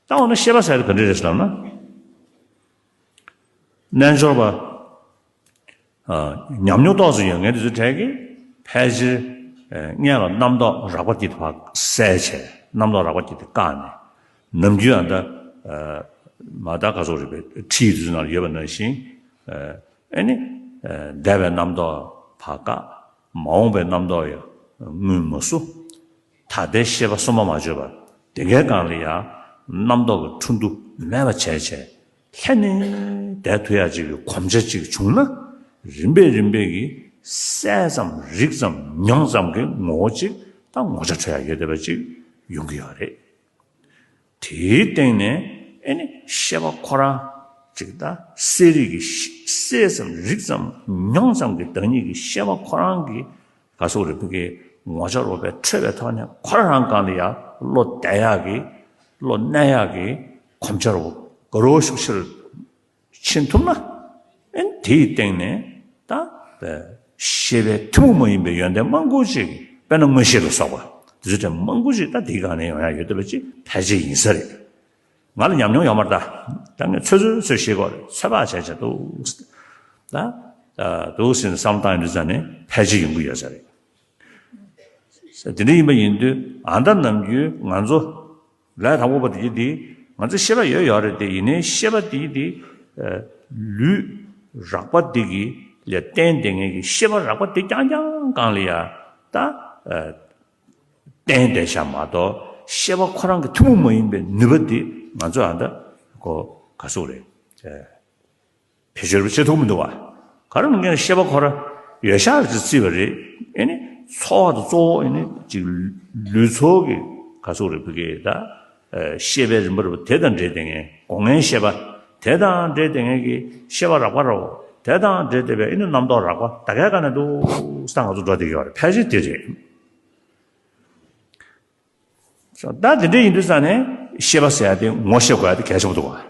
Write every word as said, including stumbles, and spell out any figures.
ད་འོ་ན་ཤེས་པ་ཟེར་དེ་ག་འདྲ་རེད་ཟེར་ན། རྣལ་འབྱོར་པ། ཨ། ཉམས་མྱོང་ཏོག་ཙམ་ཡོད་མཁན་དེ་ཚོའི་གྲས་ཀྱིས་ཕལ་ཆེར། ཨ། སྔོན་ལ་རྣམ་རྟོག་རགས་པ་དེ་ཕར་བསལ་བྱས། རྣམ་རྟོག་རགས་པ་དེ་དེ་བཀག་ནས། ནམ་རྒྱུན་ཨ་ད། ཨ། མ་ད་ག་ཚོད་རེད་པས། ཁྲིད་དེ་ཚོའི་ནང་ལ་ཡོད་པ་ནང་བཞིན། ཨ། ཨེ་ནི། ཨ། འདས་པའི་རྣམ་རྟོག་ཕར་བཀག་མ་འོངས་པའི་རྣམ་རྟོག་ཡང་མངོན་མ་སུ། ད་ལྟའི་ཤེས་པ་སོ་མ་མ་བརྗོད་པར་དེ་གའི་སྒང་ལ་ཡང་རྣམ་རྟོག་གི་འཕྲོ་འདུ་མེད་པ་བྱས་བྱས། ལྷན་ནེ་བསྡད་ཐུབ་ཡག་ཅིག་གི་གོམས་ཆ་ཅིག་བྱུང་ན། རིམ་པས་རིམ་པས་ཀྱིས་གསལ་ཙམ་རིག་ཙམ་མྱོང་ཙམ་གྱི་ངོ་བོ་ཅིག་དང་ངོ་ཆ་འཕྲོད་ཡག་ཡོད་བསྡད་པ་ཅིག་ཡོང་གི་ཡོད་རེད། དེའི་སྟེང་ནས་ཨེ་ནི་ཤེས་པ་ཁོ་རང་ཅིག་ད་གསལ་རིག་གི་ཤེས་གསལ་ཙམ་རིག་ཙམ་མྱོང་ཙམ་གྱི་བདག་ཉིད་ཀྱི་ཤེས་པ་ཁོ་རང་གི་ག་ཟེར་དགོས་རེད། ཕ་གི་ངོ་ཆ་རོ་པའི་འཕྲོད་པའི་ཐོག་ནས་ཁོ་རང་སྒང་ལ་ཡ་བློ་གཏད་ཡག་གི་བློ་གནས་ཡག་གི་གོམས་ཆ་རོ་ག་རོ་ཤུགས་ཆེར་ཕྱིན་ཐུབ་ན། ཨེ་ནི་དེའི་སྟེང་ནས་ད་ཤེས་པའི་ཐུན་མོང་མ་ཡིན་པའི་ཡོན་ཏན་མང་པོ་ཅིག་དཔེར་ན་མངོན་ཤེས་ལ་སོགས་པ་དེ་ཚོ་དེ་མང་པོ་ཅིག་ད་དེའི་སྒང་ནས་ཡོང་ཡག་ཡོད་བསྡད་པ་ཅིག་ཕལ་ཆེར་ཡིན་ས་རེད། ང་ལ་ཉམས་མྱོང་ཡོད་མ་རེད་ད། ད་ངས་ཚོད་ཚོད་ཚོད་ཤེས་གོ་རེད། ཚོད་དཔག་བྱས་བྱས་འདུག་ད་འདུག་ཟེར་ནས་བསམ་བློ་བཏང་ཡོང་དུས་ཙང་ནས་ཕལ་ཆེར་ཡོང་གི་ཡོད་ས་རེད། དེ་འདྲ་ཡིན་པ་ཡིན་དུས་ཨ་ད་ནམ་རྒྱུན་ང་ཚོ་ལས་དང་པོ་པ་དེ་གྱིས་དེ་ང་ཚོ་ཤེས་པ་ཡོད་ཡོད་རེད་དེ། ཡིན་ནའི་ཤེས་པ་དེ་གྱིས་དེ་ལུས་རགས་པ་དེ་གི་ལ་བརྟེན་བསྡད་མཁན་གྱི་ཤེས་པ་རགས་པ་དེ་རྐྱང་རྐྱང་སྒང་ལ་ཡ་ད་བརྟེན་བསྡད་ཤག་མ་གཏོགས། ཤེས་པ་ཁོ་རང་གི་ཐུན་མོང་མ་ཡིན་པའི་ནུས་པ་དེ་ང་ཚོ་ཨ་ད་ཀོ་ག་ཟེར་དགོས་རེད། བེད་སྤྱོད་བྱེད་ཐུབ་མི་འདུག་བ། ག་རེ་མིན་ན་ཤེས་པ་ཁོ་རང་ཡོད་ཤག་ཅིག་བརྩིས་པ་རེད། ཨེ་ནི་ཚོར་བ་དང་གཙོ་བོ་ཨེ་ནི་ཅིག་ལུས་ཚོར་གྱི་ག་ཟེར་དགོས་རེད། ཕ་གི་ད་ཤེས་པའི་རིམ་པ་རེད་པ། དེ་དང་འབྲེལ་བསྡད་མཁན་སྒོ་ལྔའི་ཤེས་པ། དེ་དང་འབྲེལ་བསྡད་མཁན་གྱི་ཤེས་པ་རགས་པ་རོ། དེ་དང་འབྲེལ་བསྡད་པའི་ཨེ་ནི་རྣམ་རྟོག་རགས་པ། ད་གའི་སྒང་ནས་འདུག་ས་ང་ཚོ་འགྲོ་བསྡད་ཀྱི་ཡོད་རེད། ཕལ་ཆེར་དེ་རེད། ད་དེ་འདྲ་ཡིན་དུས་ཙང་ནས་ཤེས་པ་ཟེར་ཡ་དེ་ངོ་ཤེས་དགོས་ཡ་དེ་གལ་ཆེན་པོ་འདུག་བ།